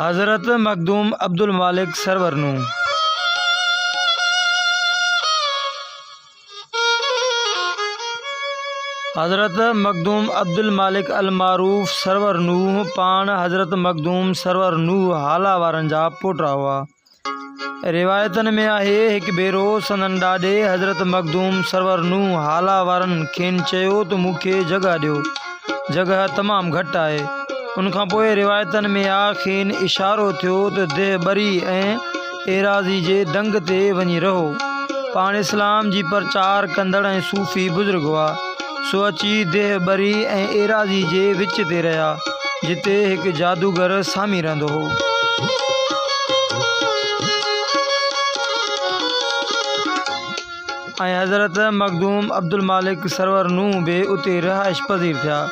حضرت مخدوم عبدالمالڪ سرور نوح. حضرت مخدوم عبدالمالڪ المعروف سرور نوح پاڻ حضرت مخدوم سرور نوح هالا وارن جا پوٽا هئا. روايتن ۾ آهي، هڪ ڀيرو سندن ڏاڏي حضرت مخدوم سرور نوح هالا وارن کين چيو ته مون کي جڳهه ڏيو، جڳهه تمام گهٽ آهي. ان کان پوء روايتن ۾ آ کين اشارو ٿيو ته ديهه ٻري ۽ ايراضي جي دنگ تي وڃي رهو. پاڻ اسلام جي پرچار ڪندڙ ۽ صوفي بزرگ هئا. سو اچي ديهه ٻري ۽ ايراضي جي وچ تي رهيا، جتي هڪ جادوگر سامي رهندو هو. ۽ حضرت مخدوم عبدالمالڪ سرور نوح به اتي رهائش پذير ٿيا،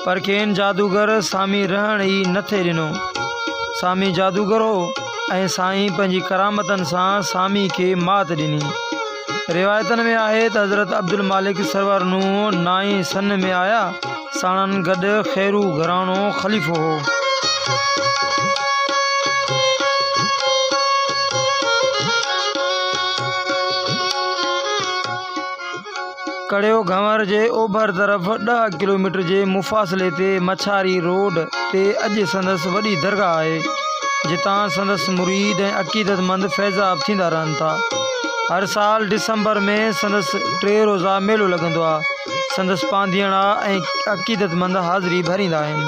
پر کين جادوگر سامي رهڻ ئي نه ٿي ڏنو. سامي جادوگر هو ۽ سائين پنهنجي ڪرامتن سان سامي کي مات ڏني. روايتن ۾ آهي ته حضرت عبدالمالڪ سرور نوح نائين سن ۾ آيا، ساڻن گڏ خيرو گهراڻو خليفو هو. ڪڙيو گهنور جي اوڀر طرف ڏهه ڪلوميٽر جي مفاصلي تي مڇاري روڊ تي اڄ سندس وڏي درگاهه آهي، جتان سندس مريد ۽ عقيدتمند فيضياب ٿيندا رهن ٿا. هر سال ڊسمبر ۾ سندس ٽي روزه ميلو لڳندو آهي. سندس پانڌيئڙا ۽ عقيدتمند حاضري ڀريندا آهن.